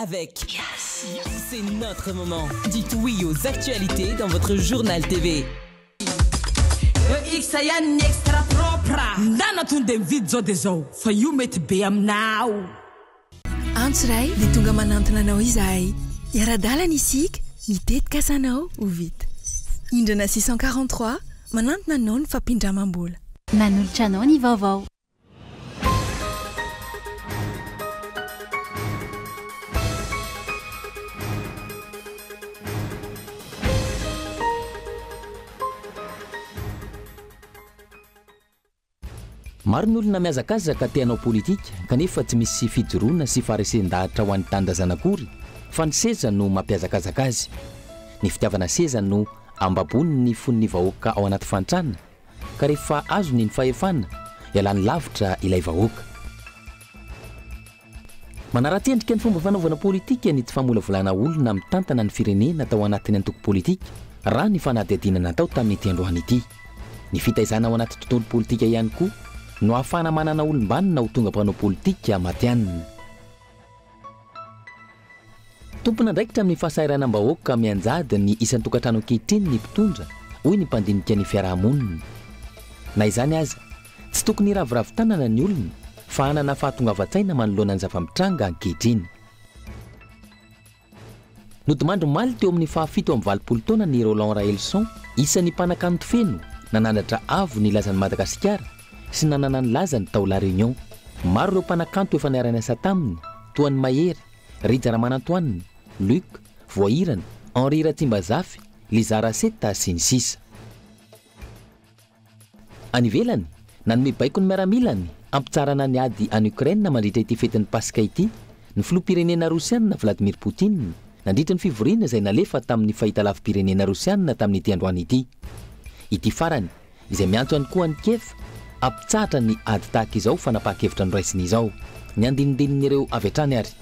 Avec C'est notre moment. Dites oui aux actualités dans votre journal TV. EX ihany ny extra propre. Ndana tonga dia mividy zao dia zao fa io mety be aminao. Antso iray dia tonga manantona anao izahay. Hiara-dalana isika, ny tetikasanao ho vita. Indrana 643, manantona anao ny fampindramam-bola. Manolotra anao ny vaovao. Maro ny olona mihazakazaka te hanao politika kanefa tsy misy fijoroana sy faharesen-dahatra ho an'ny tanindrazana akory fa ny seza no mampihazakazaka azy. Ny fitiavana seza no ambabony ny fon'ny vahoaka ao anaty fahantrana ka rehefa azony ny fahefana, ialany lavitra ilay vahoaka. Manaratsy endrika ny fomba fanaovana politika ny tsy famolavolana olona mitantana ny firenena tao anatin'ny antoko politika, raha ny fanadihadiana natao tamin'ity androany ity. Ny fitaizana ao anaty tontolo politika ihany koa no ahafahana manana olom-banona ho tonga mpanao politika matihanina. Tompon'andraikitra amin'ny fahasahiranam-bahoaka mianjady ny isan-tokantrano ankehitriny ny mpitondra, hoy ny mpandinika ny fiaraha-monina. Na izany aza, Tsy tokony hiraviravy tanana ny olona fa hanana fahatongavan-tsaina manoloana ny zava-mitranga ankehitriny. Nodimandry omaly teo amin'ny faha 87 taonany i Roland Raelison, isan'ny mpanakanto feno, nanandratra avo ny lazan'i Madagasikara sy nanana ny lazany tao La Réunion. Maro ireo mpanakanto efa niara-niasa taminy, toa an'i Mahery, Rija Ramanantoanina, Luc, Voahirana, Henri Ratsimbazafy, Liza Raseta, sy ny sisa. Any ivelany, nanome baiko ny miaramilany hampitsaharana ny ady any Ukraine mandritra ity fetin'ny Paska ity ny filoham-pirenena Rosiana Vladimir Putin nandritra ny fivoriana izay nalefa tamin'ny fahitalavi-pirenena Rosiana tamin'ity androany ity. Ity farany, izay miantso ihany koa an'i Kiev hampitsahatra ny ady tahaka izao fanapahan-kevitra noraisiny izao. Ny andinindinin'ireo avy hatrany ary.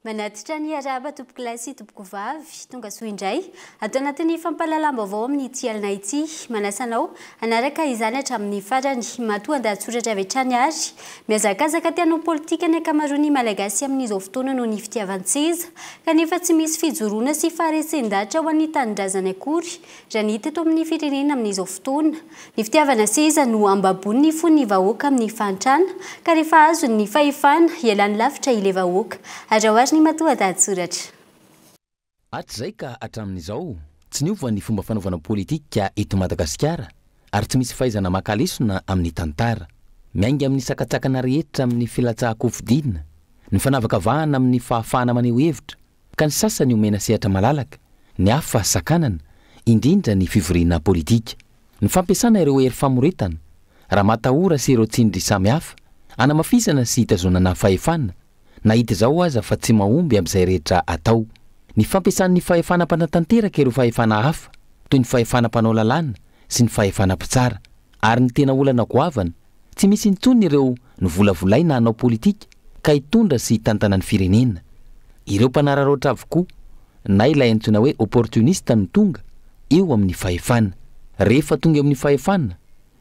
Manatitra ny arahaba tompokolahy sy tompokovavy, tonga soa indray ato anatin'ny fampahalalam-baovao amin'ity alina ity. Manasa anao hanaraka izany hatramin'ny farany. Matoa an-dahatsoratra avy hatrany ary Mihazakazaka te hanao politika ny ankamaroan'ny Malagasy amin'izao fotoana noho ny fitiavan-tseza, kanefa tsy misy fijoroana sy faharesen-dahatra ho an'ny tanindrazany akory raha ny hita eto amin'ny firenena amin'izao fotoana. Ny fitiavana seza no ambabony ny fon'ny vahoaka amin'ny fahantrana, ka rehefa azony ny fahefana, ialany lavitra ilay vahoaka. Araho ary ny matoa-dahatsoratra. Hatrizay ka hatramin'izao, tsy niova ny fomba fanaovana politika eto Madagasikara ary tsy misy fahaizana maka lesona amin'ny tantara. Miainga amin'ny sakantsakana rehetra amin'ny filatsahan-kofidina, ny fanavakavahana amin'ny fahafahana maneho hevitra, ka ny sasany omena sehatra malalaka, ny hafa sakanana, indrindra ny fivoriana politika. Ny fampiasana ireo hery famoretana, ramatahora sy ireo tsindry samihafa, hanamafisana sy hitazonana fahefana, na hita izao aza fa tsy mahomby amin'izay rehetra atao. Ny fampiasan'ny fahefana mpanatanteraka ireo fahefana hafa, toy ny fahefana mpanao lalàna sy ny fahefana mpitsara. Ary ny tena olana goavana, tsy misy intsony ireo novolavolaina hanao politika ka hitondra sy hitantana ny firenena. Ireo mpanararaotra avokoa, na ilay antsoina hoe opportuniste no tonga eo amin'ny fahefana. Rehefa tonga eo amin'ny fahefana,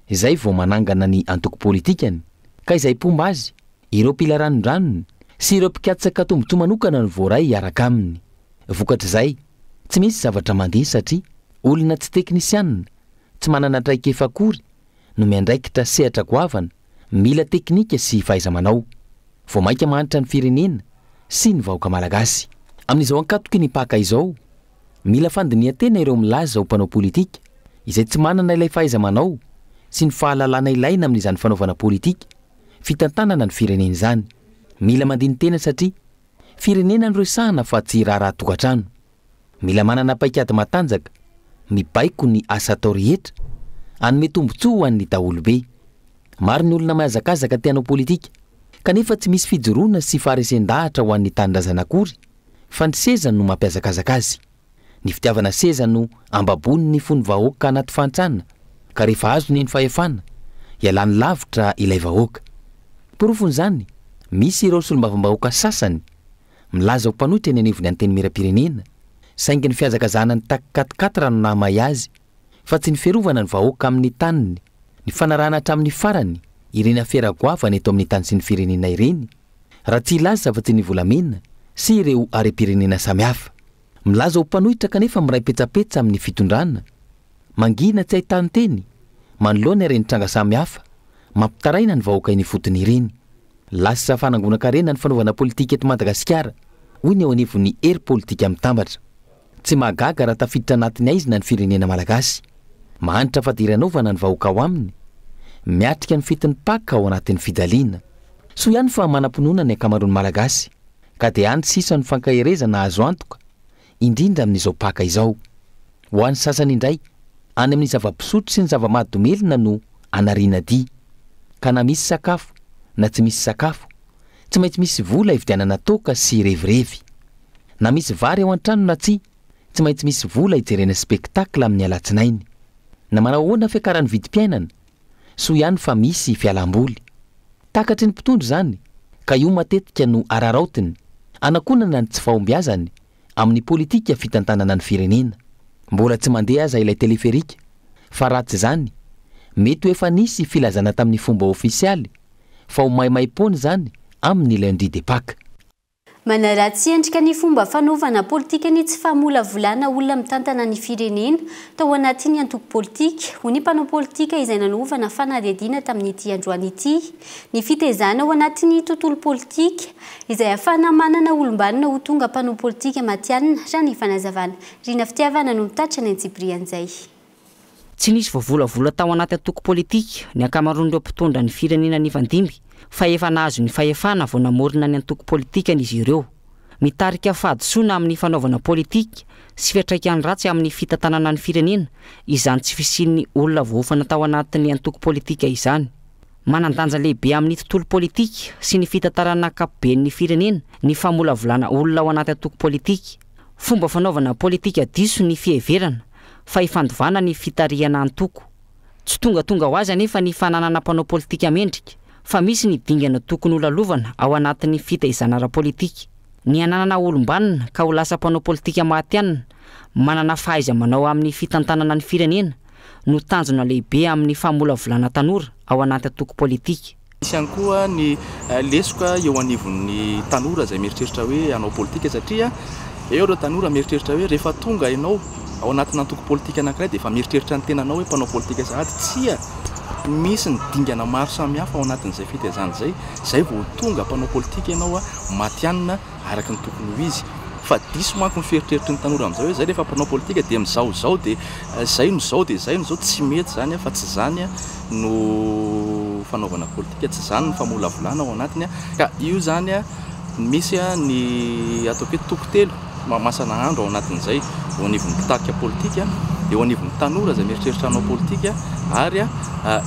izay vao manangana ny antoko politikany, ka izay mpomba azy, ireo mpila ranondranony, sy ireo mpikatsaka tombontsoa manokana no voaray hiaraka aminy. Vokatr'izay, tsy misy zavatra mandeha satria olona tsy teknisianina, tsy manana traikefa akory no miandraikitra sehatra goavana mila teknika sy fahaiza-manao. Vao mainka mahantra ny firenena sy ny vahoaka malagasy. Amin'izao ankatoky ny Paka izao, Mila fandinihan-tena ireo milaza ho mpanao politika izay tsy manana ilay fahaiza-manao sy ny fahalalana ilaina amin'izany fanaovana politika, fitantanana ny firenena izany. Mila mandini-tena satria firenena no resahana fa tsy raharaha tokantrano. Mila manana paikady matanjaka mibaiko ny asa atao rehetra hanome tombontsoa ho an'ny daholobe. Maro ny olona mihazakazaka te hanao politika kanefa tsy misy fijoroana sy faharesen-dahatra ho an'ny tanindrazana akory fa ny seza no mampihazakazaka azy. Ny fitiavana seza no ambabony ny fon'ny vahoaka anaty fahantrana, ka rehefa azony ny fahefana, ialany lavitra ilay vahoaka. Porofon'izany, misy ireo solombavambahoaka sasany. Milaza ho mpanohitra eny anivon'ny Antenimierampirenena, saingy ny fihazakazahana ny taky quatre-quatre no nahamay azy, fa tsy ny fiarovana ny vahoaka amin'ny taniny, ny fanarahana hatramin'ny farany ireny afera goavana eto amin'ny tany sy ny firenena ireny, raha tsy hilaza afa-tsy ny volamena sy ireo harem-pirenena samihafa. Milaza ho mpanohitra kanefa miray petsapetsa amin'ny fitondrana, mangina tsy ahitan-teny manoloana ireny tranga samihafa mampitaraina ny vahoaka eny ifotony ireny. Lasa fanangonan-karena ny fanaovana politika eto Madagasikara, hoy ny eo anivon'ny hery politika mitambatra. Tsy mahagaga raha tafiditra anatin'ny haizina ny firenena malagasy. Mahantra fadiranovana ny vahoaka ao aminy, miatrika ny fetin'ny Paka ao anatin'ny fijaliana. Soa ihany fa manam-pinoana ny ankamaroan'ny Malagasy, ka dia any sisa no fankaherezana azo antoka, indrindra amin'izao Paka izao. Ho an'ny sasany indray, any amin'ny zava-pisotro sy ny zava-mahadomelina no anariana dia. Ka na misy sakafo na tsy misy sakafo, tsy maintsy misy vola hividianana toaka sy revirevy. Na misy vary ao an-trano na tsia, tsy maintsy misy vola hijerena spectacle amin'ny alatsinainy. Na manao ahoana fiakaran'ny vidim-piainana, soa ihany fa misy fialam-boly. Takatry ny mpitondra izany, ka io matetika no araraotiny, anakonana ny tsy fahombiazany amin'ny politika fitantanana ny firenena. Mbola tsy mandeha aza ilay teleferika, fa raha tsy izany, mety ho efa nisy filazana tamin'ny fomba ofisialy fa ho maimaim-poana izany amin'ny lundi de Pâques. Manaratsy endrika ny fomba fanaovana politika ny tsy famolavolana olona mitantana ny firenena tao anatin'ny antoko politika, hoy ny mpanao politika izay nanaovana fanadihadiana tamin'ity androany ity. Ny fitaizana ao anatin'ny tontolo politika izay ahafahana manana olom-banona ho tonga mpanao politika matihanina, raha ny fanazavana. Rina Fitiavana no mitatitra ny antsipirian'izay. Tsy nisy voavolavola tao anaty antoko politika ny ankamaroan'ireo mpitondra ny firenena nifandimby fa efa nahazo ny fahefana vao namorona ny antoko politikany izy ireo. Mitarika fahadisoana amin'ny fanaovana politika sy fiantraikany ratsy amin'ny fitantanana ny firenena izany tsy fisian'ny olona voaofana tao anatin'ny antoko politika izany. Manan-danja lehibe amin'ny tontolo politika sy ny fitantarana ankapoben'ny firenena ny famolavolana olona ao anaty antoko politika. Fomba fanaovana politika diso ny fiheverana fa ifandovana ny fitarihana antoko. Tsy tongatonga ho azy anefa ny fananana mpanao politika mendrika fa misy ny dingana tokony ho lalovana ao anatin'ny fitaizana ara-politika. Ny hananana olom-banona ka ho lasa mpanao politika matihanina manana fahaiza-manao amin'ny fitantanana ny firenena no tanjona lehibe amin'ny famolavolana tanora ao anaty antoko politika. Misy ihany koa ny lesoka eo anivon'ny tanora izay mieritreritra hoe hanao politika satria eo ireo tanora mieritreritra hoe rehefa tonga ianao ao anatina antoko politika anankiray dia efa mieritreritra ny tenanao hoe mpanao politika sahady. Tsia, misy ny dingana maro samihafa ao anatin'izay fitaizana izay, izay vao tonga mpanao politika ianao matihanina araka ny tokony ho izy. Fa diso manko ny fieritreritry ny tanora amin'izao hoe zay rehefa mpanao politika dia mizahozaho dia zay no zao dia zay no zao, tsy mety izany fa tsy izany no fanaovana politika, tsy izany ny famolavolana ao anatiny ka io izany misy ny ataoko hoe toko telo mahamasa-nahandro ao anatin'izay, eo anivon'ny mpitarika politika, eo anivon'ny tanora izay mieritreritra hanao politika ary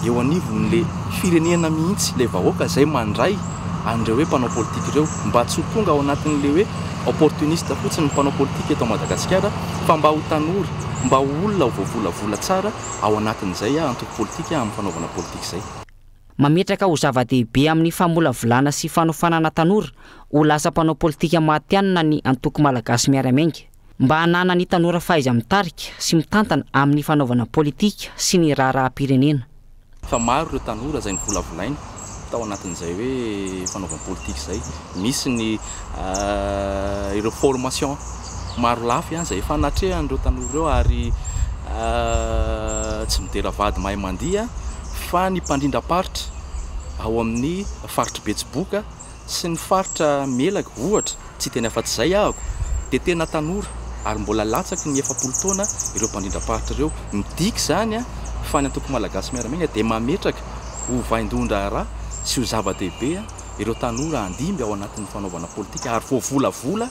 eo anivon'ilay firenena mihitsy, ilay vahoaka izay mandray an'ireo hoe mpanao politika ireo mba tsy ho tonga ao anatin'ilay hoe opportuniste fotsiny ny mpanao politika eto Madagasikara fa mba ho tanora, mba ho olona ho voavolavola tsara ao anatin'izay antoko politika amin'ny fanaovana politika izay. Mametraka ho zava-dehibe amin'ny famolavolana sy fanofanana tanora ho lasa mpanao politika matihanina ny antoko Malagasy Miara-Miainga. Mba hananan'ny tanora fahaiza-mitarika sy mitantana amin'ny fanaovana politika sy ny raharaham-pirenena. Fa maro ireo tanora izay novolavolaina tao anatin'izay hoe fanaovam-politika izay. Misy ny ireo formation maro lafy izay efa natrehan'ireo tanora ireo ary tsy midera vady mahay mandihy fa ny mpandrindram-paritra ao amin'ny faritr'i Betsiboka sy ny faritra Melaky ohatra, tsy hiteny afa-tsy izay ahako, dia tena tanora ary mbola latsaky ny 40 taona ireo mpandrindram-paritra ireo. Midika izany fa ny Antoko Malagasy Miara-Miainga dia mametraka ho vaindohan-draharaha sy ho zava-dehibe ireo tanora handimby ao anatin'ny fanaovana politika ary voavolavola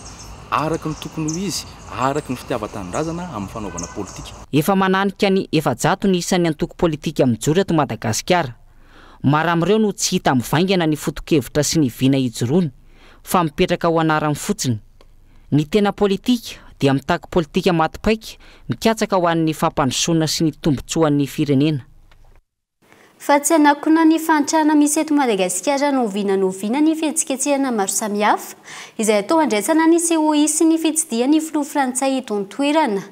araka ny tokony ho izy, araka ny fitiavan-tanindrazana amin'ny fanaovana politika. Efa mananika ny 400 ny isan'ny antoko politika mijoro eto Madagasikara. Maro amin'ireo no tsy hita mivaingana ny foto-kevitra sy ny vina ijoroany fa mipetraka ho anarany fotsiny. Ny tena politika dia mitaky politika maty paika mikatsaka ho an'ny fampandrosoana sy ny tombontsoan'ny firenena. Fa tsy hanakona ny fahantrana misy eto Madagasikara na oviana na oviana ny fihetsiketsehana maro samihafa izay atao handraisana ny COI sy ny fitsidihan'ny filoha frantsay eto an-toerana.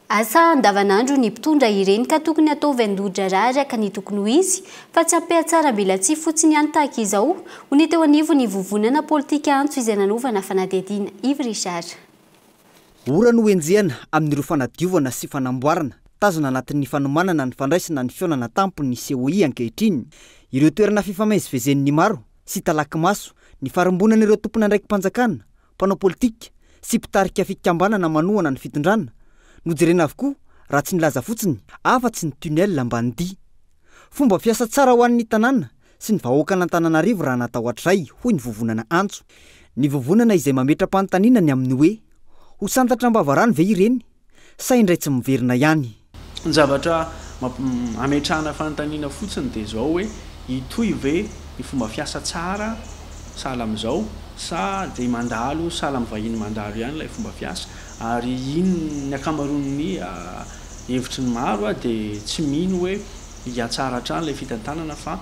Asa andavanandro ny mpitondra ireny ka tokony atao vaindohan-draharaha araka ny tokony ho izy fa tsy ampihatsaram-belatsihy fotsiny ihany tahaka izao, hoy ny teo anivon'ny vovonana politika antso izay nanaovana fanadihadiana. Yves Richard. Ora no henjehana amin'ireo fanadiovana sy fanamboarana tazana anatin'ny fanomanana ny fandraisana ny fihaonana tampon'ny COI ankehitriny. Ireo toerana fifamezivezen'ny maro sy talaky maso ny farimbonan'ireo tompon'andraiki-panjakana, mpanao politika sy mpitarika fikambanana manohana ny fitondrana no jerena avokoa raha tsy nilaza fotsiny afa-tsy ny tunnel Ambanidia. Fomba fiasa tsara ho an'ny tanàna sy ny vahoakan'Antananarivo raha natao hatrizay, hoy ny vovonana Antso. Ny vovonana izay mametra-panontaniana ny amin'ny hoe, ho santatra am-bavarano ve ireny sa indray tsy miverina ihany? Ny zavatra ametrahana fanontaniana fotsiny dia izao hoe, hitohy ve ny fomba fiasa tsara sahala amin'izao sa dia mandalo sahala amin'ny vahiny mandalo ihany ilay fomba fiasa? Ary iny ny ankamaroan'ny hevitry ny maro dia tsy mino hoe hihatsara hatrany ilay fitantanana fa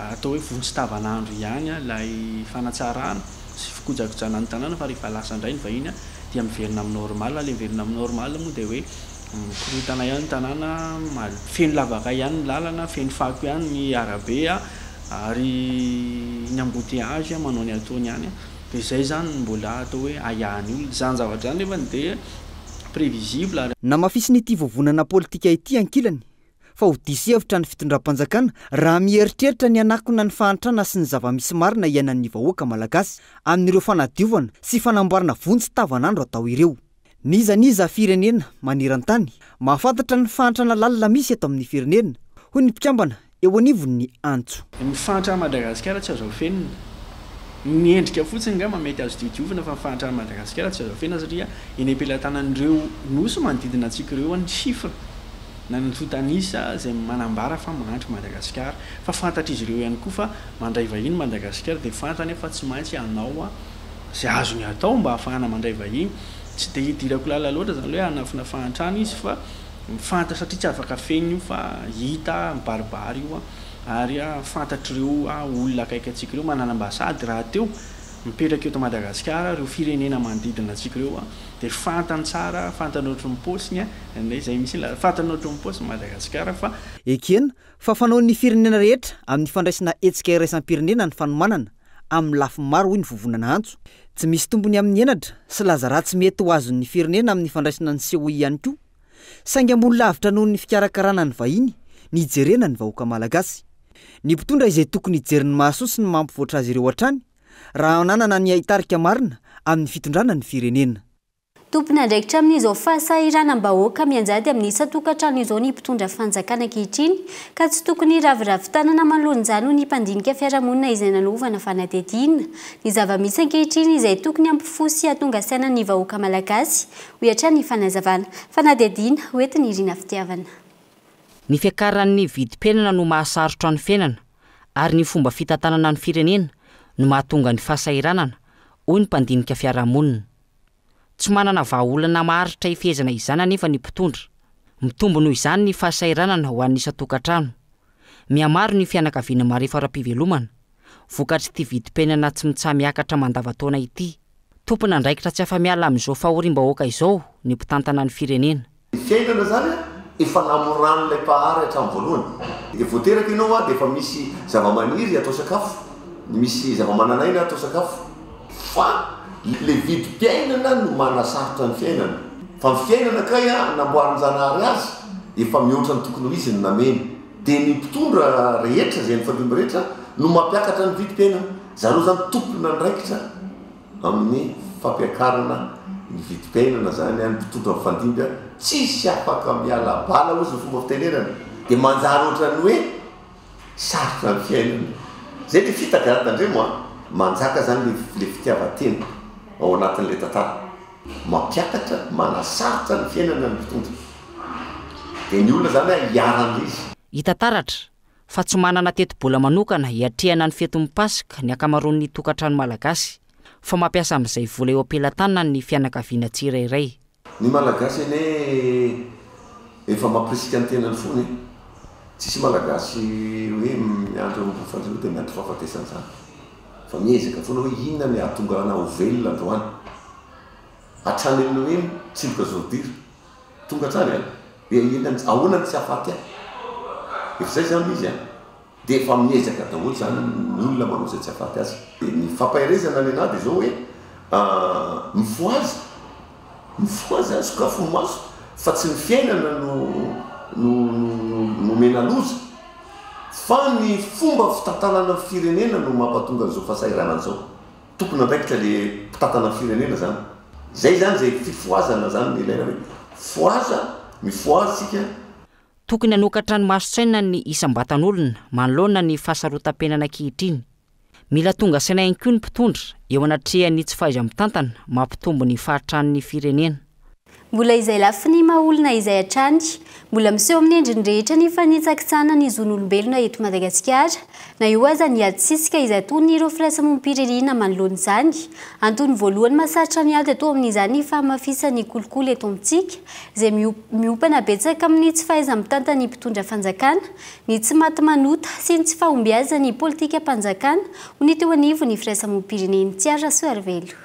atao hoe vonjy tavanandro ihany ilay fanatsarana sy fikojakojana ny tanàna fa rehefa lasa indray ny vahiny dia miverina amin'ny normal, ilay miverina amin'ny normal moa dia hoe mikorontana ihany ny tanàna, feno lavaka ihany ny lalana, feno fako ihany ny arabe ary ny embouteillage manao ny ataony ihany, dia izay izany no mbola atao hoe ahiahin'ny olona, izany zavatra izany nefany dia prévisible ary. Namafisin'ity vovonana politika ity ankilany fa ho diso hevitra ny fitondram-panjakana raha mieritreritra ny hanakona ny fahantrana sy ny zava-misy marina iainan'ny vahoaka malagasy amin'ireo fanadiovana sy fanamboarana vonjy tavanandro atao ireo. N'iza n'iza firenena maneran-tany mahafantatra ny fahantrana lalina misy eto amin'ny firenena, hoy ny mpikambana eo anivon'ny antso. Ny fahantran'i Madagasikara tsy azo afenina. Ny endrika fotsiny angamba mety azo diodiovina fa ny fahantran'i Madagasikara tsy azo afenina satria eny am-pelatanan'ireo nosy manodidina antsika ireo ny chiffre na ny antontan'isa izay manambara fa mahantra i Madagasikara. Fa fantatr'izy ireo ihany koa fa mandray vahiny Madagasikara dia fantany fa tsy maintsy hanao izay azony atao mba hahafahana mandray vahiny. Tsy dia idirako lalina loatra izany hoe hanafina fahantrana izy fa fantatra satria tsy afaka afenina io fa hita mibaribary io ary fantatr'ireo olona akaiky antsika ireo, manana ambasady rahateo mipetraka eto Madagasikara, ireo firenena manodidina antsika ireo dia fantany tsara, fantany ohatry ny paosiny, izay mihitsy ilay, fantany ohatry ny paosiny Madagasikara fa. Ekena fa fanaon'ny firenena rehetra amin'ny fandraisana hetsika iraisam-pirenena ny fanomanana amin'ny lafiny maro hoy ny vovonana antso. Tsy misy tombony amin'ny henatra sy laza ratsy mety ho azon'ny firenena amin'ny fandraisana ny COI ihany koa. Saingy ambony lavitra noho ny fikarakarana ny vahiny ny hijerena ny vahoaka malagasy. Ny mpitondra izay tokony hijery ny mahasoa sy ny mampivoatra azy ireo hatrany raha nanana ny haitarika marina amin'ny fitondrana ny firenena. Tompon'andraikitra amin'izao fahasahiranam-bahoaka mianjady amin'ny isan-tokantrano izao ny mpitondra fanjakana ankehitriny ka tsy tokony hiraviravy tanana manoloana izany hoy ny mpandinika fiarahamonina izay nanovana fanadihadiana ny zava-misy ankehitriny izay tokony hampifoha sy hahatonga saina ny vahoaka malagasy Hoy hatrany ny fanazavana. Fanadihadiana hoentin'i Irina Fitiavana. Ny fiakaran'ny vidim-piainana no mahasarotra ny fiainana ary ny fomba fitantanana ny firenena no mahatonga ny fahasahiranana, hoy ny mpandinika fiarahamonina. Tsy manana vahaolana maharitra hifehezana izany anefa ny mpitondra. Mitombo noho izany ny fahasahiranana ho an'ny isan-tokantrano. Mihamaro ny fianakaviana marefo ara-pivelomana, vokatr'ity vidim-piainana tsy mitsaha-miakatra mandavantaona ity. Tompon'andraikitra tsy afa-miala amin'izao fahoriam-bahoaka izao ny mpitantana ny firenena. Ny fiainana zany a efa namoran'ilay Mpahary hatramin'ny voalohany. Dia vao teraka ianao a dia efa misy zava-maniry atao sakafo, misy zava-manan'aina atao sakafo. Fa le vidim-piainana no manasarotra ny fiainana. Fa ny fiainana kay a namboarin-janahary azy efa mihoatra ny tokony ho izy ny nameny. Dia ny mpitondra rehetra izay nifandimby rehetra no mampiakatra ny vidim-piainana. Zareo zany tompon'andraikitra amin'ny fampiakarana ny vidim-piainana zany an, ny mpitondra mifandimby an, tsisy afaka miala bala hozy ny fomba fitenenana, dia manjary ohatran'ny hoe sarotra ny fiainana. Zay le fitaka an, tandremo an, manjaka zany le le fitiavan-tena ao anatin'ilay tantara, mampiakatra, manasarotra ny fiainana ny mpitondra, dia ny olona zany an iharan'ilay izy. Hita taratra fa tsy manana tetibola manokana hiatrehana ny fetin'ny Paska ny ankamaroan'ny tokantrano malagasy, fa mampiasa amin'izay vola eo am-pelatanany ny fianakaviana tsirairay. Ny Malagasy anie efa mampirisika ny tenany foana e! Tsisy Malagasy hoe miandry eo ambony fandriana dia miandry fahafatesana izany. Fa miezaka foana hoe inona ny hahatonga ana ho velona androany. Hatrany amin'ny hoe mitsindroka zordira. Tonga hatrany an! Hoe inona ny, ahoana no tsy hahafaty ahy? Efa izay izany izy an! Dia efa miezaka daholo izany ny olona manao izay tsy hahafaty azy. Dia ny fampaherezana ny anah dia izao hoe mifohaza, mifohaza, sokafy ny maso fa tsy ny fiainana no no no nomena loza fa ny fomba fitantanana ny firenena no mampatonga an'izao fahasahiranana izao. Tompon'andraikitra le mpitantana ny firenena zany. Zay zany zay fifohazana zany no ilaina hoe fohaza, mifohaza isika. Tokony hanokatra ny mason-tsaina ny isam-batan'olona manoloana ny fahasarotam-piainana ankehitriny. Mila tonga saina ihany koa ny mpitondra eo anatrehan'ny tsy fahaiza-mitantana mampitombo ny fahatran'ny firenena. Mbola izay lafiny maha olona izay hatrany. Mbola miseho amin'ny endriny rehetra ny fanitsakitsahana ny zon'olombelona eto Madagasikara, na eo aza ny ady sisika izay ataon'ireo firaisamonim-pirenena manoloana izany. Antony voalohany mahasarotra ny ady atao amin'izany ny fahamafisan'ny kolikoly eto amintsika, izay miompana betsaka amin'ny tsy fahaiza-mitantan'ny mpitondra fanjakana, ny tsy maty manota sy ny tsy fahombiazan'ny politikam-panjakana, hoy ny teo anivon'ny firaisamonim-pirenena. Tsiaro Rasoarivelo.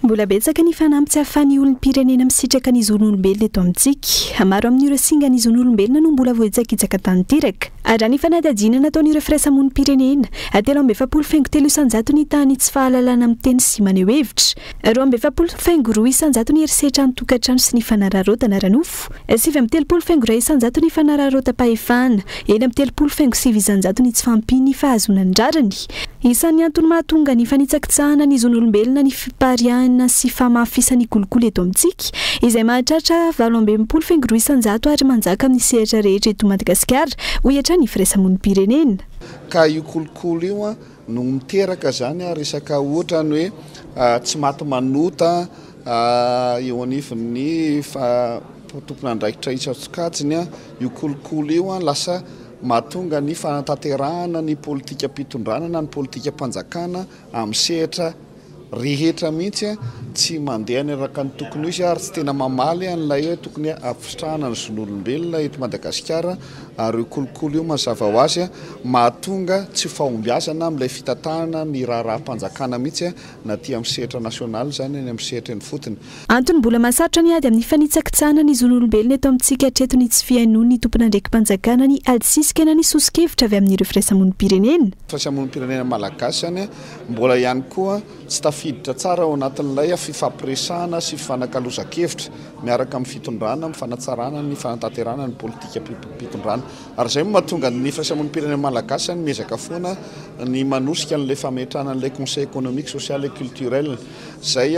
Mbola betsaka ny fanamby tsy ahafahan'ny olom-pirenena misitraka ny zon'olombelona eto amintsika. Maro amin'ireo singan'ny zon'olombelona no mbola voahitsakitsaka tanteraka. Raha ny fanadihadiana nataon'ireo firaisamonim-pirenena, 43,3% ny tahan'ny tsy fahalalana miteny sy maneho hevitra, 42,2% ny herisetra an-tokantrano sy ny fanararaotana ara-nofo, 39,1% ny fanararaotam-pahefana, 36,9% ny tsy fahampian'ny fahazoana ny rariny. Isan'ny antony mahatonga ny fanitsakitsahana ny zon'olombelona ny fipariahana sy fahamafisan'ny kolikoly eto amintsika, izay mahatratra 68,2% ary manjaka amin'ny sehatra rehetra eto Madagasikara, hoy hatrany ny firaisamonim-pirenena. Ka io kolikoly io no miteraka izany resaka ohatra ny hoe tsy maty manota eo anivon'ny tompon'andraikitra isan-tsokajiny, io kolikoly io lasa Mahatonga ny fanatanterahana ny politikam-pitondrana na ny politikam-panjakana amin'ny sehatra rehetra mihitsy tsy mandeha ny araka ny tokony ho izy ary tsy tena mamaly an'ilay hoe tokony hampisitrahana ny zon'olombelona eto Madagasikara ary io kolikoly io mazava ho azy mahatonga tsy fahombiazana amin'ilay fitantanana ny raharaham-panjakana mihitsy na aty amin'ny sehatra nasionaly izany any amin'ny sehatra eny ifotony. Antony mbola mahasarotra ny ady amin'ny fanitsakitsahana ny zon'olombelona eto amintsika hatreto ny tsy fihainoan'ny tompon'andraiki-panjakana ny ady sisika na ny soso-kevitra avy amin'ireo firaisamonim-pirenena. Firaisamonim-pirenena malagasy izany mbola ihany koa tsy tafiditra tsara ao anatin'ilay fifampiresahana sy fifanakalozan-kevitra miaraka amin'ny fitondrana amin'ny fanatsarana ny fanatanterahana ny politikam-pitondrana. Ary izay no mahatonga ny firaisamonim-pirenena malagasy izany miezaka foana ny manosika an'ilay fametrahana an'ilay Conseil économique, social et culturel. Izay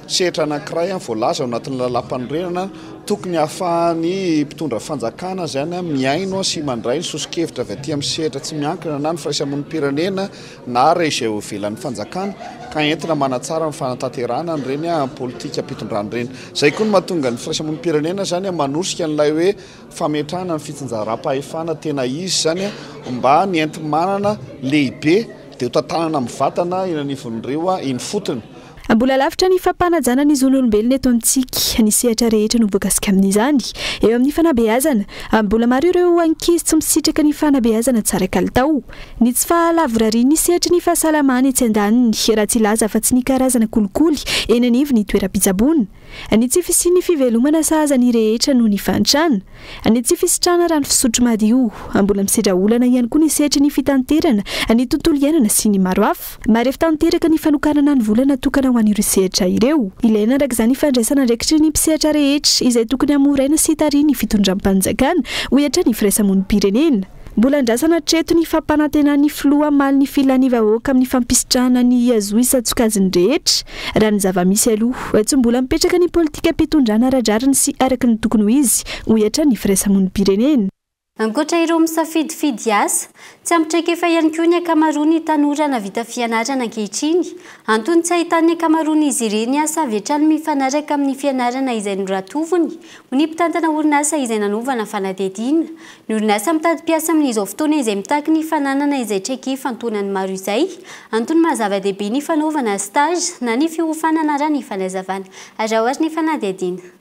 sehatra anankiray voalaza ao anatin'ny lalàmpanorenana tokony hahafahan'ny mpitondra fanjakana izany mihaino sy mandray ny soso-kevitra avy aty amin'ny sehatra tsy miankina na ny firaisamonim-pirenena na ireo izay eo ivelan'ny fanjakana ka entina manatsara ny fanatanterahana an'ireny politikam-pitondrana ireny. Izay koa no mahatonga ny firaisamonim-pirenena izany manosika an'ilay hoe fametrahana ny fitsinjaram-pahefana tena izy izany mba ny enti-manana lehibe Dia ho tantanana mivantana eny anivon'ireo eny ifotony. Mbola lavitra ny fampanajana ny zon'olombelona eto amintsika. Ny sehatra rehetra no voakasika amin'izany. Eo amin'ny fanabeazana, mbola maro ireo ankizy tsy misitraka ny fanabeazana tsara kalitao. Ny tsy fahalavorarian'ny sehatry ny fahasalamana etsy andaniny, raha tsy hilaza afa-tsy ny karazana kolikoly eny anivon'ny toeram-pitsaboana. Ny tsy fisian'ny fivelomana sahaza ny rehetra noho ny fahantrana. Ny tsy fisitrahana rano fisotro madio. Mbola misedra olana ihany koa ny sehatry ny fitanterana, ny tontolo iainana sy ny maro hafa. Marefo tanteraka ny fanokanana ny vola natokana ho an'ireo sehatra ireo. Ilaina araka izany ny fandraisana andraikitry ny mpisehatra rehetra, izay tokony hamoraina sy tarihin'ny fitondram-panjakana, hoy hatrany ny firaisamonim-pirenena. Mbola andrasana hatreto ny fampanantenan'ny filoha hamaly ny filan'ny vahoaka amin'ny fampisitrahana ny zo isan-tsokajiny rehetra. Raha ny zava-misy aloha, tsy mbola mipetraka ny politikam-pitondrana ara-drariny sy araka ny tokony ho izy, hoy hatrany ny firaisamonim-pirenena. Ankoatra ireo misafidifidy asa, tsy ampy traikefa ihany koa ny ankamaroan'ny tanora nahavita fianarana ankehitriny. Antony tsy ahitan'ny ankamaroan'izy ireny asa avy hatrany mifanaraka amin'ny fianarana izay noratoviny, hoy ny mpitantana orinasa izay nanaovana fanadihadiana. Ny orinasa mitady mpiasa amin'izao fotoana izay mitaky ny fananana izay traikefa antonany maro izay. Antony maha zava-dehibe ny fanaovana stage na ny fiofanana raha ny fanazavana. Araho ary ny fanadihadiana.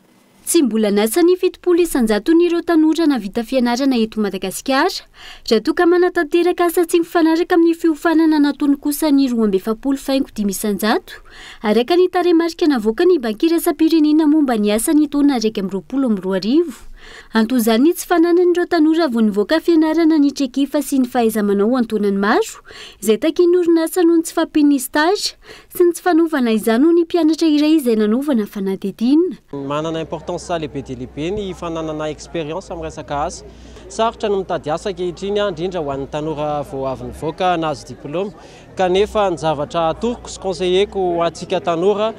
Tsy mbola an'asa ny 70%-n'ireo tanora nahavita fianarana eto Madagasikara. Raha toa ka manatanteraka asa tsy mifanaraka amin'ny fiofanana nataony kosa ny 42,5%, araka ny tarehimarika navoakan'ny Banky Iraisam-pirenena momba ny asa ny taona 2021. Anton'izany ny tsy fananan'ireo tanora vao nivoaka fianarana ny traikefa sy ny fahaiza-manao an-taonany maro, izay takian'ny orinasa noho ny tsy fahampian'ny stage sy ny tsy fanaovana izany ho ny mpianatra iray izay nanaovana fanadihadiana. Manana importance lehibe dia lehibe ny fananana expérience amin'ny resaka asa. Sarotra ny mitady asa ankehitriny, indrindra ho an'ny tanora vao avy nivoaka nahazo diplôme. Kanefa ny zavatra atoroko sy conseilleko ho antsika tanora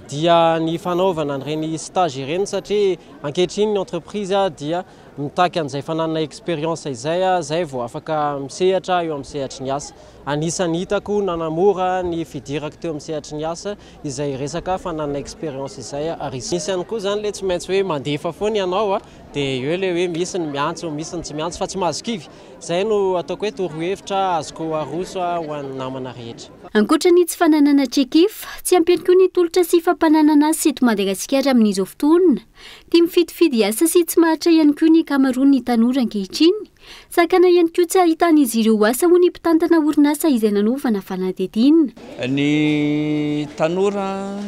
dia ny fanaovana an'ireny stage ireny satria ankehitriny ny entreprise dia mitaky an'izay fananana expérience izay, izay vao afaka misehatra eo amin'ny sehatry ny asa. Anisan'ny hitako nanamora ny fidirako teo amin'ny sehatry ny asa izay resaka fananana expérience izay, ary misy ihany koa izany ilay tsy maintsy hoe mandefa foana ianao, dia eo ilay hoe misy ny miantso, misy ny tsy miantso fa tsy mahazo kivy. Izay no ataoko hoe torohevitra azoko aroso ho an'ny namana rehetra. Ankoatra ny tsy fananana traikefa, tsy ampy ihany koa ny tolotra sy fampananana asa eto Madagasikara amin'izao fotoana. Tia mifidifidy asa sy tsy maharitra ihany koa ny ankamaroan'ny tanora ankehitriny. Sakana ihany koa tsy ahitan'izy ireo asa hoy ny mpitantana orinasa izay nanaovana fanadihadiana. Ny tanora,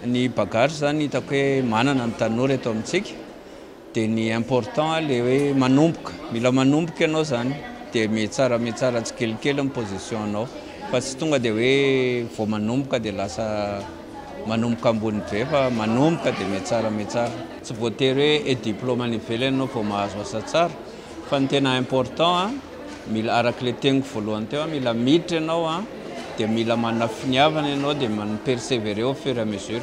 ny bagage zany hitako hoe manana ny tanora eto amintsika dia ny important le hoe manomboka, mila manomboka ianao zany dia mihatsara mihatsara tsikelikely ny position anao fa tsy tonga dia hoe vao manomboka dia lasa manomboka ambony be fa manomboka dia mihatsara mihatsara. Tsy voatery hoe diplôme any ivelany ianao vao mahazo asa tsara fa ny tena important mila araka ilay teniko voalohany teo mila miditra ianao dia mila manana finiavana ianao dia mi-persévérer au fur et à mesure.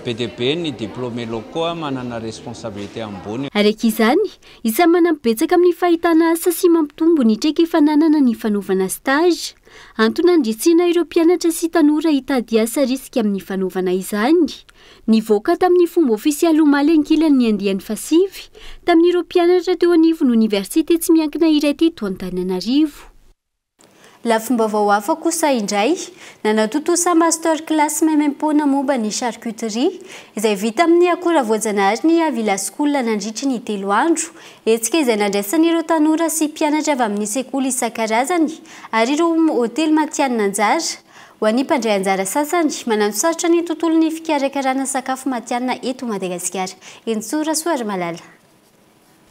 Be dia be ny diplômés locaux manana responsabilité ambony. Araka izany, isan'ny manampy betsaka amin'ny fahitana asa sy mampitombo ny traikefa ananana ny fanaovana stage. Antony handrisihana ireo mpianatra sy tanora hitady asa risika amin'ny fanaovana izany. Nivoaka tamin'ny fomba ofisialy omaly ankilany ny andiany fahasivy tamin'ireo mpianatra teo anivon'ny oniversite tsy miankina iray teto Antananarivo. Lafim-baovao hafa kosa indray, nanatontosa master class maimaimpoana momba ny charcuterie izay vita amin'ny akora voajanahary ny Avila School nandritry ny 3 andro. Hetsika izay nandraisan'ireo tanora sy mpianatra avy amin'ny sekoly isan-karazany ary ireo hotely matihanina anjara. Ho an'ny mpandray anjara sasany, mananosarotra ny tontolon'ny fikarakarana sakafo matihanina eto Madagasikara. Henintsoa Rasoarimalala.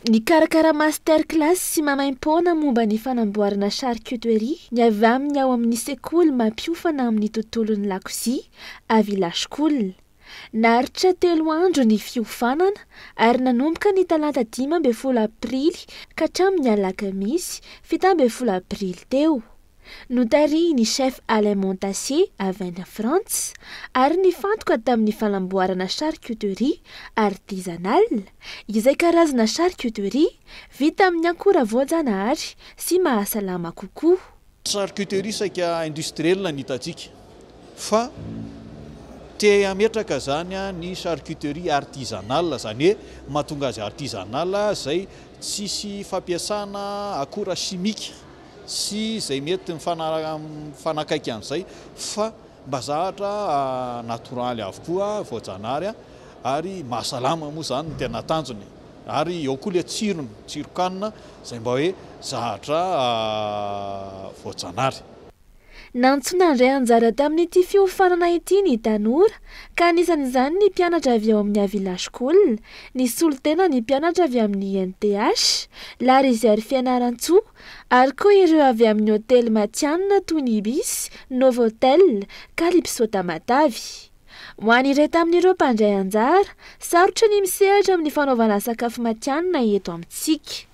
Nikarakara master class sy maimaimpoana momba ny fanamboarana charcuterie ny avy amin'ny ao amin'ny sekoly mampiofana amin'ny tontolon'ny lakozia Avila School. Naharitra 3 andro ny fiofanana ary nanomboka ny talata 15 aprily ka hatramin'ny alakamisy 17 aprily teo. Notarihin'ny chef Alain Montassier avy any Frantsa ary nifantoka tamin'ny fanamboarana charcuterie artisanale izay karazana charcuterie vita amin'ny akora voajanahary sy mahasalama kokoa. Charcuterie saika industrielle ny hitantsika fa te hametraka zany ny charcuterie artisanale, zany hoe mahatonga azy artisanale izay tsisy fampiasana akora chimique sy izay mety mifanakaiky an'izay fa mba zavatra natoraly avokoa voajanahary ary mahasalama moa zany ny tena tanjony ary eo koa le tsirony, tsiron-kanina izay mba hoe zavatra voajanahary. Nantsoina handray anjara tamin'ity fiofanana ity ny tanora ka anisan'izany ny mpianatra avy ao amin'ny Avila School, ny solontena ny mpianatra avy amin'ny INTH, La Rizière Fianarantsoa ary koa ireo avy amin'ny hotely matihanina toy ny Ibis, Novotel, Calypso Tamatavy. Ho an'iray tamin'ireo mpandray anjara, sarotra ny misehatra amin'ny fanaovana sakafo matihanina eto amintsika.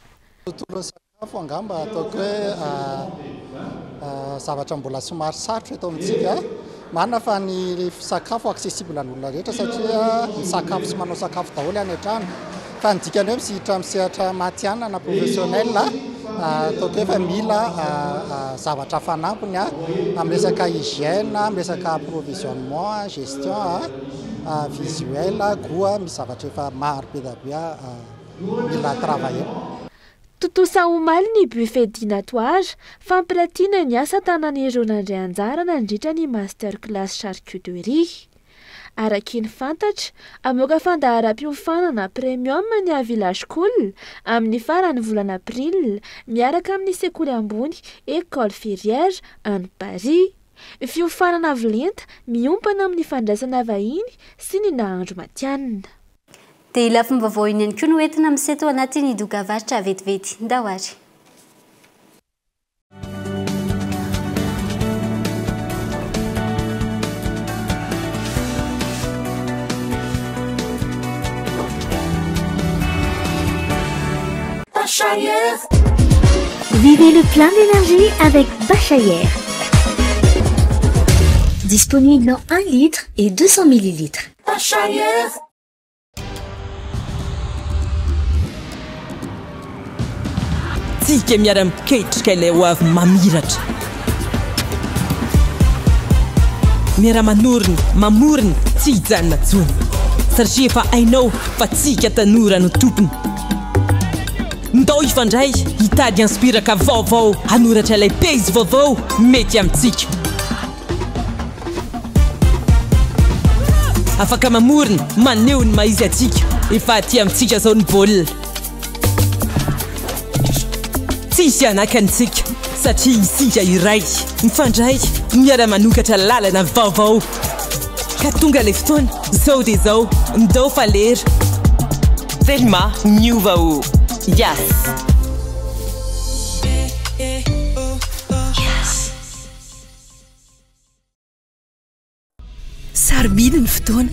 Tontolon'ny sakafo angamba ataoko hoe zavatra mbola somary sarotra eto amintsika. Marina fa ny sakafo accessible ny olona rehetra satria misakafo sy manao sakafo daholo any an-trano. Fa ny dikany hoe misehatra misehatra matihanina na professionnel ataoko hoe efa mila zavatra fanampiny amin'ny resaka hygiène, amin'ny resaka approvisionnement, gestion visuel, goût, misy zavatra efa maro be dia be mila travailler. Tontosa omaly ny buffet dînatoire, fampiratiana ny asa tanan'ireo nandray anjara nandritra ny master class charcuterie. Araky ny fantatra, hamoaka fandaharam-piofanana Premium ny Avila School amin'ny faran'ny volana aprily miaraka amin'ny sekoly ambony Ecole Ferrière any Paris. Fiofanana avo lenta miompana amin'ny fandraisana vahiny sy ny nahandro matihanina. Dia lafim-baovao iny ihany koa no entina miseto anatin'ny dokavarotra vetivety. Ndao ary. Vivez le plein d'énergie avec Bachayer. Disponible en 1 litre et 200 millilitres. Tsika miara-miketrika ilay ho avy mamiratra. Miara-manorina, mamorona, tsy hijanona intsony. Satria efa hainao fa tsika tanora no tompony. Ndao hifandray, hitady inspiraka vaovao, hanoratra ilay pejy vaovao mety amintsika. Afaka mamorona, maneho ny maha izy antsika. Efa aty amintsika izao ny baolina. Tsy hisy hanakana isika satria isika iray, mifandray, miara-manokatra lalana vaovao. Ka tonga ilay fotoana, izao dia izao, ndao fa lera. Telma miova o! Yas! Sarobidy ny fotoana,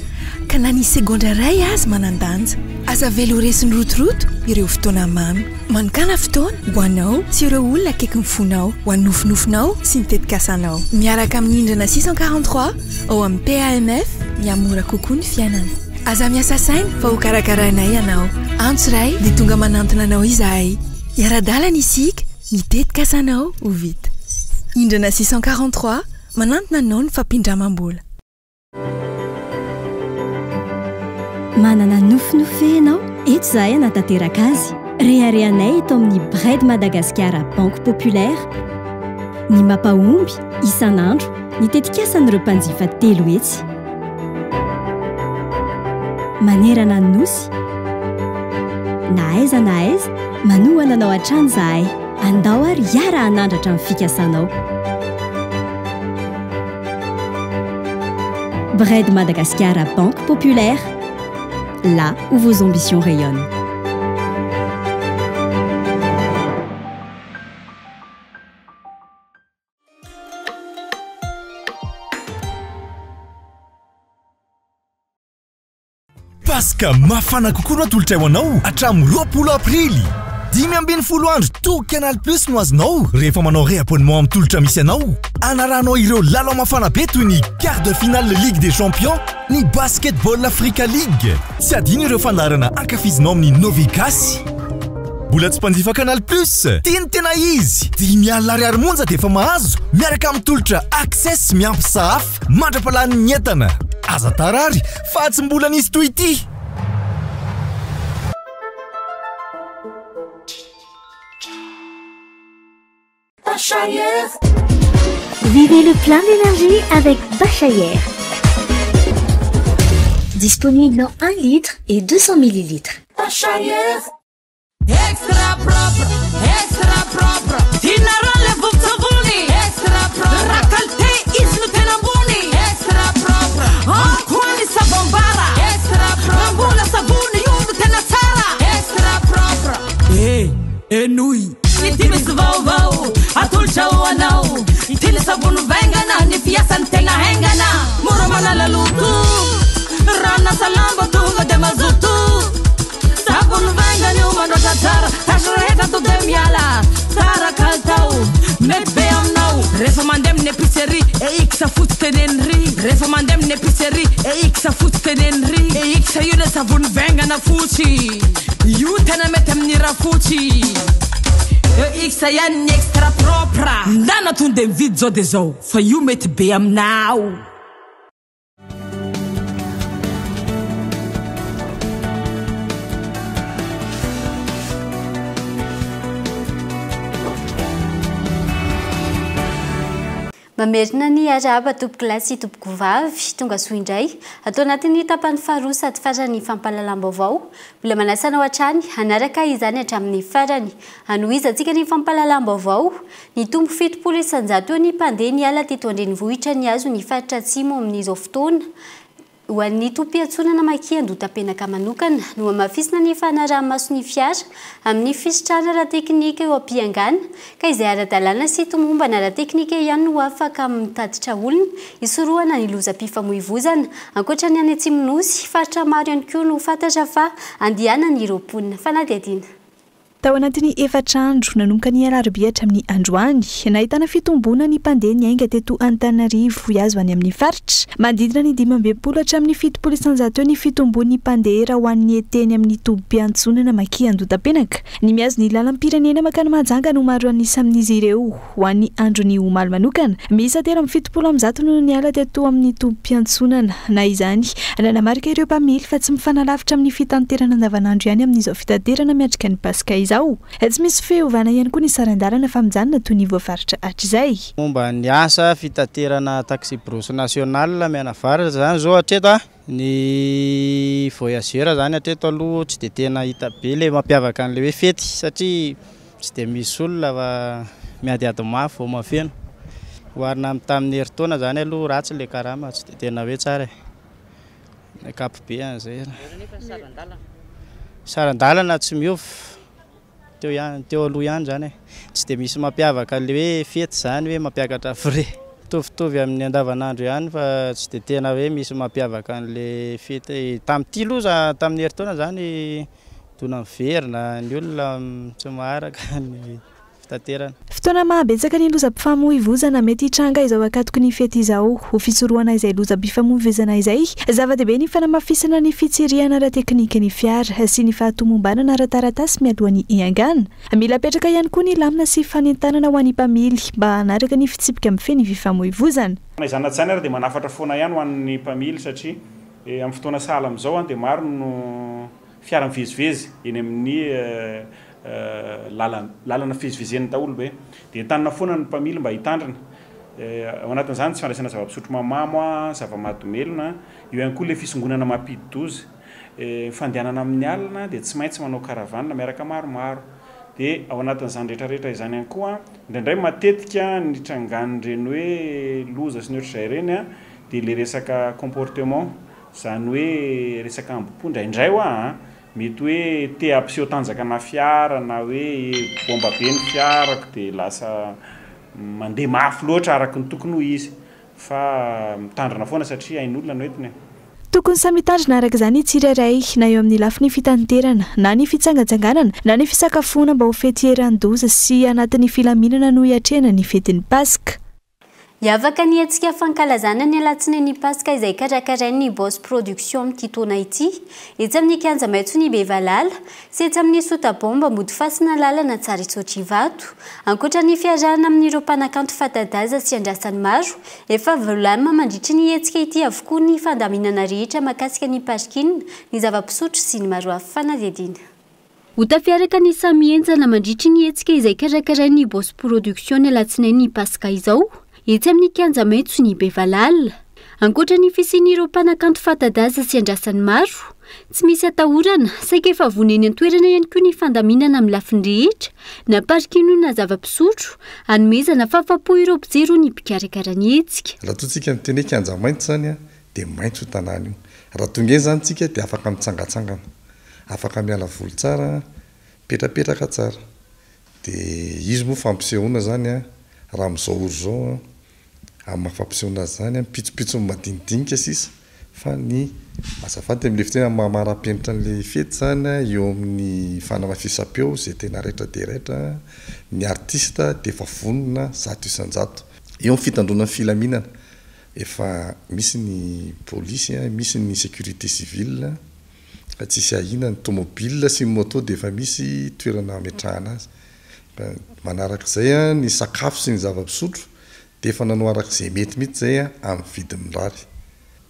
ka na ny segondra iray aza manan-danja. Aza avela ho resin'ny rotoroto ireo fotoana mamy. Manokàna fotoana ho anao sy ireo olona akaikin'ny fonao, ho an'ny nofinofinao sy ny tetikasanao. Miaraka amin'ny Indrana 643 ao amin'ny PAMF, mihamora kokoa ny fiainana. Aza miasa saina fa hokarakarainay ianao. Antso iray dia tonga manantona anao izahay. Hiara-dalana isika, ny tetikasanao ho vita. Indrana 643, Manantona anao ny fampindramam-bola. Manana nofinofy ve ianao? Eto izahay hanatanteraka azy. Reharehanay eto amin'ny Bred Madagasikara Banque Populaire ny mampahomby isan'andro ny tetikasan'ireo mpanjifa 300. Manerana ny Nosy, na aiza na aiza, manohana anao hatrany izahay. Andao ary hiara-hanandratra ny fikasanao. Bred Madagasikara Banque Populaire, là où vos ambitions rayonnent. Paska mafana kokoa no atolotray ho anao hatramin'ny 20 aprily. 15 andro tout Canal Plus no azonao rehefa manao réabonnement amin'ny tolotra misy anao. Anarahanao ireo lalao mafana be toy ny quart de finale Ligue des Champions, ny Basketball Africa League. Tsy adino ireo fandaharana ankafizinao amin'ny Novi Gasy. Mbola tsy mpanjifa Canal Plus? Ty ny tena izy! 50 ariary monja dia efa mahazo miaraka amin'ny tolotra Access miampy sahafa. Mandra-palanin'ny entana. Aza tara ary fa tsy mbola nisy toy ity. Vivez le plein d'énergie avec Bachayer. Disponible en 1 litre et 200 millilitres. Extra propre, extra propre. Tianareo le vovon-tsavony. Extra propre. Raha qualité izy no tena ambony. Extra propre. Ao koa ny savon bara. Extra propre. Raha mbola savony io no tena tsara. Extra propre. Eh, henoy. Ity misy vaovao atolotra ho anao. Ity ny savony vaingana, ny fiasany tegna haingana. Mora manala loto. Ranon'asa lamba tonga dia mazoto. Savony vaingana io mandratra tsara, tasy rehetra to de miala. Tsara kalitao, mety be aminao. Rehefa mandeha amin'ny épicerie, EX fotsy teneno ry. Rehefa mandeha amin'ny épicerie, EX fotsy teneno ry. EX io le savony vaingana fotsy. Io tena mety amin'ny rafotsy. EX ihany ny extra propre. Ndana tonga de mividy zao de zao, fa io mety be aminao. Mamerina ny arahaba tompokolahy sy tompokovavy, tonga soa indray ato anatin'ny tapany faharoa sady farany fampahalalam-baovao. Mbola manasa anao hatrany hanaraka izany hatramin'ny farany. Hanohizantsika ny fampahalalam-baovao. Nitombo 70% eo ny mpandeha niala teto an-drenivohitra nihazo ny faritra atsimo amin'izao fotoana. Ho an'ny tobim-piantsonana Maki Andohatapenaka manokana, nohamafisina ny fanaraha-maso ny fiara amin'ny fisitrahana ara-teknika eo am-piangana, ka izay ara-dalàna sy tomombana ara-teknika ihany no afaka mitatitra olona, hisorohana ny lozam-pifamoivoizana. Ankoatra ny any Atsimon'ny Nosy, faritra maro ihany koa no fantatra fa andehanan'ireo mponina. Fanadihadiana. Tao anatin'ny efatra andro, nanomboka ny alarobia hatramin'ny androany, nahitana fitomboana ny mpandeha niainga teto Antananarivo hihazo any amin'ny faritra. Manodidina ny 65 hatramin'ny 70% eo ny fitomboan'ny mpandeha raha ho an'ny teny amin'ny tobim-piantsonana Maki Andotapenaka. Ny mihazo ny lalam-pirenena mankany Mahajanga no maro an'isa amin'izy ireo. Ho an'ny andron'ny omaly manokana, miisa 173 no niala teto amin'ny tobim-piantsonana. Na izany, nanamarika ireo mpamily fa tsy mifanalavitra amin'ny fitanterana andavanandro ihany amin'izao fitaterana miatrika ny Paska izao. Tsy misy fiovana ihany koa ny saran-dalana fa mijanona toy ny voafaritra hatrizay. Momba ny asa fitaterana taxi-brousse national mianavaratra izany izao hatreto a, ny voyageur izany hatreto aloha tsy dia tena hita be ilay mampiavaka an'ilay hoe fety satria tsy dia misy olona fa miadiady mafy vao mahafeno. Oharina amin'ny tamin'ny herintaona izany aloha ratsy ilay karama tsy dia tena hoe tsara e. Ny ankapobeany izay. Saran-dalana tsy miova. Teo ihany, teo aloha ihany izany e. Tsy dia misy mampiavaka an'ilay hoe fety izany hoe mampiakatra frais. Mitovitovy amin'ny andavanandro ihany fa tsy dia tena hoe misy mampiavaka an'ilay fety. Tamin'ity loza tamin'ny herintaona izany dona miverina, ny olona tsy maharaka ny fitaterana. Fotoana mahabetsaka ny lozam-pifamoivoizana mety hitranga izao ankatoky ny fety izao. Ho fisorohana izay lozam-pifamoivoizana izay, zava-dehibe ny fanamafisana ny fitsirihana ara-teknika ny fiara sy ny fahatomombanana ara-taratasy mialoha ny hiangana. Mila apetraka ihany koa ny lamina sy fanentanana ho an'ny mpamily mba hanaraka ny fitsipika mifehy ny fifamoivoizana. Na izany na tsy izany ary dia manafatra foana ihany ho an'ny mpamily satria amin'ny fotoana sahala amin'izao dia maro no fiara mivezivezy eny amin'ny lalana, lalana fivezivezen'ny daholo be. Dia entanina foana ny mpamily mba hitandrina. Ao anatin'izany ny tsy fandraisana zava-pisotro mahamamo, zava-mahadomelina, eo ihany koa ilay fisongonana mampidi-doza. Ny fandehanana amin'ny alina dia tsy maintsy manao caravane miaraka maromaro. Dia ao anatin'izany rehetra rehetra izany ihany koa, indraindray matetika ny trangan'ireny hoe loza sy ny ohatr'izay ireny dia ilay resaka comportement, izany hoe resaka ambo-po indraindray hoa an! Mety hoe te hampiseho tanjaka na fiara na hoe bomba be ny fiarako dia lasa mandeha mafy loatra araka ny tokony ho izy fa mitandrina foana satria ain'olona no entina e. Tokony samy hitandrina araka izany ny tsirairay na eo amin'ny lafiny fitanterana na ny fitsangatsanganana na ny fisakafoana mba ho fety eran-doza sy anatin'ny filaminana no hiatrehana ny fetin'ny Paska. Hiavaka ny hetsika fankalazana ny alatsinain'ny Paska izay karakarain'ny Boss Production amin'ity taona ity, etsy amin'ny Kianja Maitson'i Bevalala sy etsy amin'ny Sotabomba Ambodifasina lalana Tsaritsotry Ivato. Ankoatra ny fiarahana amin'ireo mpanakanto fata-daza sy andrasan'ny maro, efa voalamina mandritry ny hetsika ity avokoa ny fandaminana rehetra mahakasika ny parking, ny zava-pisotro sy ny maro hafa. Fanadihadiana. Ho tafiaraka ny samy henjana mandritry ny hetsika izay karakarain'ny Boss Production ny alatsinain'ny Paska izao, etsy amin'ny Kianja Maitson'i Bevalala. Ankoatra ny fisian'ireo mpanakanto fata-daza sy andrasan'ny maro, tsy misy atahorana, saika efa vonona eny an-toerana ihany koa ny fandaminana amin'ny lafiny rehetra, na parking na zava-pisotro, hanomezana fahafapo ireo mpijery hoy ny mpikarakara ny hetsika. Raha toa tsika miteny hoe kianja maitso izany dia maitso io tanàna io. Raha tonga eny izany tsika dia afaka mitsangatsangana. Afaka miala voly tsara, mipetrapetraka tsara. Dia izy moa fampisehoana izany an, raha amin'izao ora izao an, amin'ny maha fampisehoana azy izany an, pitsopitsony madinidinika sisa fa ny azafady amin'ilay fiteny amin'ny maha manara-penitra an'ilay fety izany an, eo amin'ny fanamafisam-peo izay tena raitra dia raitra, ny artista dia efa vonona 100%. Eo amin'ny fitandroana ny filaminana, efa misy ny polisy, misy ny sécurité civile. Fa tsisy ahiana, ny tomobile sy ny moto dia efa misy toerana hametrahana azy. Manarak'izay ny sakafo sy ny zava-pisotro dia efa nanao arak'izay mety mihitsy izay amin'ny vidiny mirary.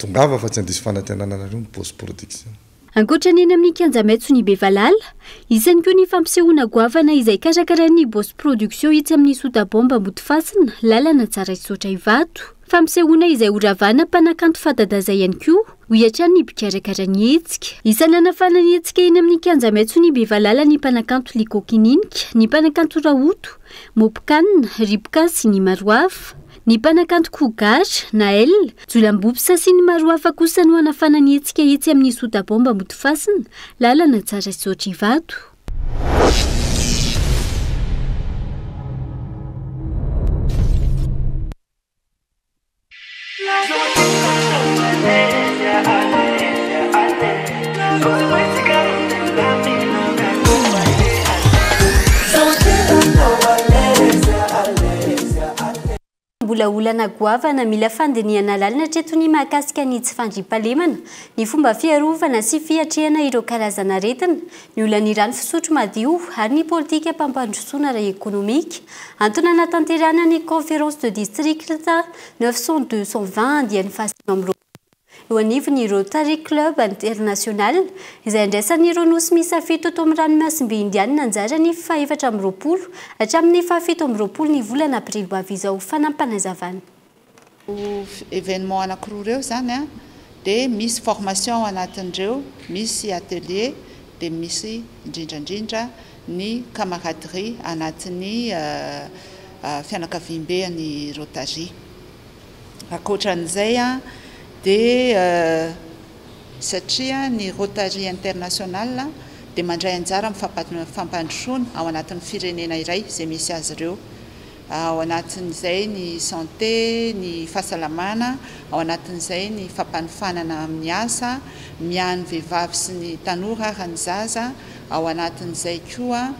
Tongava fa tsy handiso fanantenana anareo ny Boss Production. Ankoatra ny eny amin'ny kianja maitson'i Bevalala, isany koa ny fampisehoana goavana izay karakarain'ny Boss Production etsy amin'ny Sotabomba Ambodifasina, lalana Tsaraisotra Ivato. Fampisehoana izay horavana mpanakanto fanta-daza ihany koa, hoy hatrany ny mpikarakara ny hetsika. Isan'ny hanafana ny hetsika eny amin'ny kianja maitson'i Bevalala ny mpanakanto Liko Kininika, ny mpanakanto Rahoto, Mopcan, Riboka sy ny maro hafa. Ny mpanakanto Cougar, Naël, Jolamboupsa sy ny maro hafa kosa no hanafana ny hetsika etsy amin'ny Sotabomba Ambodifasina, lalana Tsaraisotra Ivato. Mbola olana goavana mila fandinihana lalina hatreto ny mahakasika ny tsy fandriampahalemana, ny fomba fiarovana sy fiatrehana ireo karazan'aretina, ny olan'ny rano fisotro madio ary ny politikam-pampandrosoana ara-ekonomika. Antony hanatanterahana ny Conférence de district 902 120 andiany faha-29 eo anivon'ny Rotary Club International, izay andraisan'ireo nosy miisa fito eto amin'ny ranomasimbe Indianina anjara ny faha-24 hatramin'ny faha-27 ny volana aprily ho avy izao. Fanampinazavana. Événement anankiroa ireo izany an, dia misy formation ao anatin'ireo, misy atelier, dia misy indrindra indrindra ny camaraderie anatin'ny fianakaviambe an'ny Rotary. Ankoatran'izay dia satria ny Rotary International dia mandray anjara amin'ny fampandrosoana ao anatin'ny firenena iray izay misy azy ireo. Ao anatin'izay ny santé, ny fahasalamana, ao anatin'izay ny fampanofanana amin'ny asa, miahy ny vehivavy sy ny tanora ary ny zaza, ao anatin'izay koa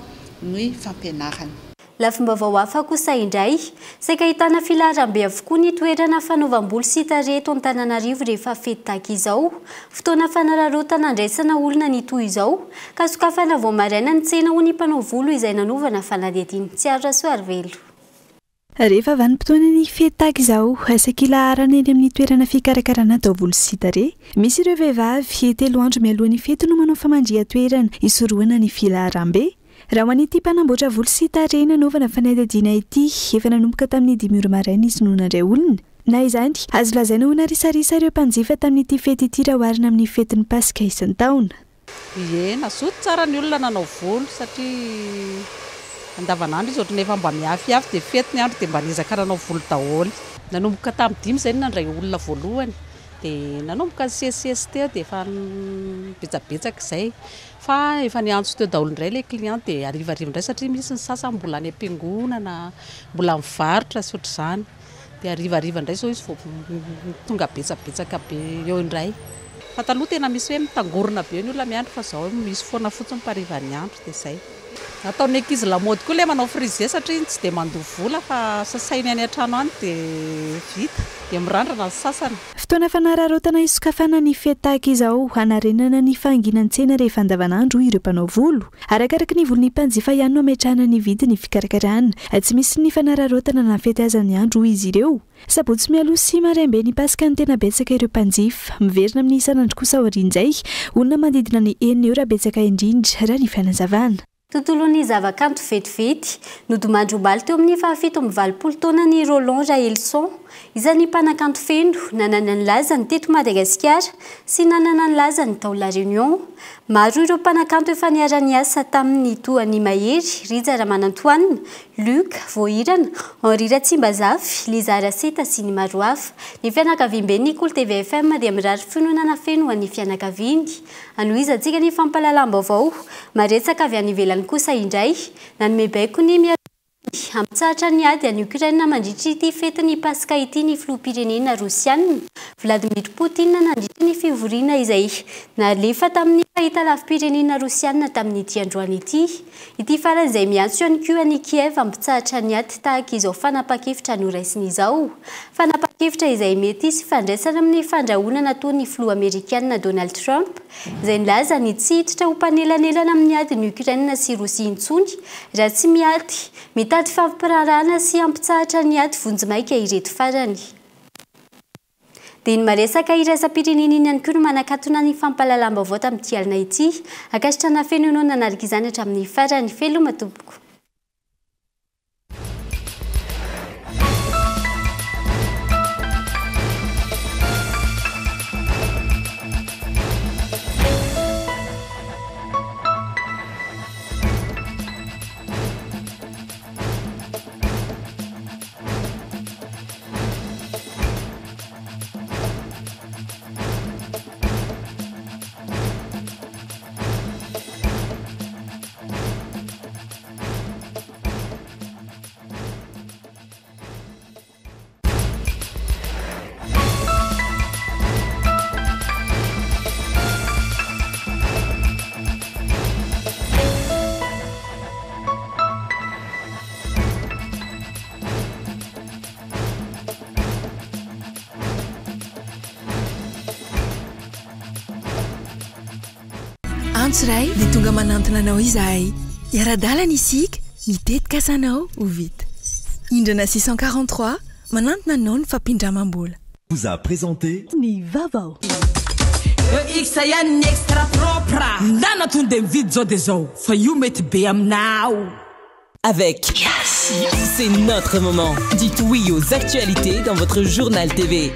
ny fampianarana. Lafim-baovao hafa kosa indray, saika ahitana filaharam-be avokoa ny toerana fanaovam-bolo sy tarehy eto Antananarivo rehefa fety tahaka izao. Fotoana fanararaotana andraisana olona ny toy izao, ka sokafana vao maraina ny tsena hoy ny mpanao volo izay nanaovana fanadihadiana. Tsiaro Rasoarivelo. Rehefa vanim-potoanan'ny fety tahaka izao, saika ilaharana eny amin'ny toerana fikarakarana taovolo sy tarehy. Misy ireo vehivavy, telo andro mialoha ny fety no manao famandrihan-toerana hisorohana ny filaharam-be. Raha ho an'ity mpanamboatra volo sy tarehy nanaovana fanadihadiana ity, efa nanomboka tamin'ny dimy ora maraina izy no nandray olona. Na izany, azo lazaina ho narisarisa ireo mpanjifa tamin'ity fety ity raha oharina amin'ny fetin'ny Paska isan-taona. Ie, nazoto tsara ny olona nanao volo satria andavanandro izy ohatran'ny efa mba miafiafy dia fety ny andro dia mba niezaka nanao volo daholo. Nanomboka tamin'ny dimy izay no nandray olona voalohany dia nanomboka nisesisesy teo dia efa betsabetsaka izay fa efa niantso teo daholo indray ilay client dia harivariva indray satria misy ny sasany mbola any am-piangonana, mbola mivarotra sy ohatr'izany. Dia harivariva indray izao izy vao tonga betsabetsaka be eo indray. Fa taloha tena misy hoe mitangorona be ny olona miandry fa izao misy foana fotsiny mpariva ny andro dia izay. Ataon'ny ankizy lamaody koa ilay manao frisé satria iny tsy dia mandoa vola fa sasainy any an-trano any dia vita. Dia mirandrana ny sasany. Fotoana fanararaotana hisokafana ny fety tahaka izao, hanarenana ny fahanginan-tsena rehefa andavanandro hoy ireo mpanao volo. Arakaraky ny volon'ny mpanjifa ihany no ametrahana ny vidin'ny fikarakarana. Tsy misy ny fanararaotana na fety aza ny andro hoy izy ireo. Sabotsy mialoha sy maraimbe ny Paska no tena betsaka ireo mpanjifa. Miverina amin'ny isan'andro kosa aorian'izay. Olona manodidina ny enina eo raha betsaka indrindra, raha ny fanazavana. Tontolon'ny zavakanto vetivety. Nodimandry omaly teo amin'ny faha-87 taonany i Roland Raelison. Isan'ny mpanakanto feno, nanana ny lazany teto Madagasikara sy nanana ny lazany tao La Réunion. Maro ireo mpanakanto efa niara-niasa taminy toa an'i Mahery, Rija Ramanantoanina, Luc, Voahirana, Henri Ratsimbazafy, Liza Raseta sy ny maro hafa. Ny fianakaviamben'ny Kolo TV FM dia mirary fiononana feno ho an'ny fianakaviany. Hanohizantsika ny fampahalalam-baovao. Maretsaka avy any ivelany kosa indray. Nanome baiko ny miaramila Hampitsahatra ny ady any Ukraine mandritra ity fetin'ny Paska ity ny filoham-pirenena Rosiana, Vladimir Putin nandritra ny fivoriana izay nalefa tamin'ny fahitalavi-pirenena Rosiana tamin'ity androany ity. Ity farany izay miantso ihany koa an'i Kiev hampitsahatra ny ady tahaka izao fanapahan-kevitra noraisiny izao. Fanapahan-kevitra izay mety hisy ifandraisana amin'ny fandrahonana ataon'ny filoha Amerikana Donald Trump izay nilaza ny tsy hiditra ho mpanelanelana amin'ny adin'i Ukraine sy Rosia intsony raha tsy miady, mitady fampiraharahana sy hampitsahatra ny ady vonjimaika ireto farany. Dia ny maresaka iraisam-pirenena iny ihany koa no manakatona ny fampahalalam-baovao tamin'ity alina ity. Ankasitrahana feno ianao nanaraka izany hatramin'ny farany. Veloma tompoko. Antso iray dia tonga manantona anao izahay. Hiara-dalana isika, ny tetikasanao ho vita. Indrana 643, manantona anao ny fampindramam-bola. Vous a présenté. Ny vaovao. EX ihany ny extra propre. Ndana tonde mividy zao de zao fa io mety be aminao. Avec C'est notre moment. Dites oui aux actualités dans votre journal TV.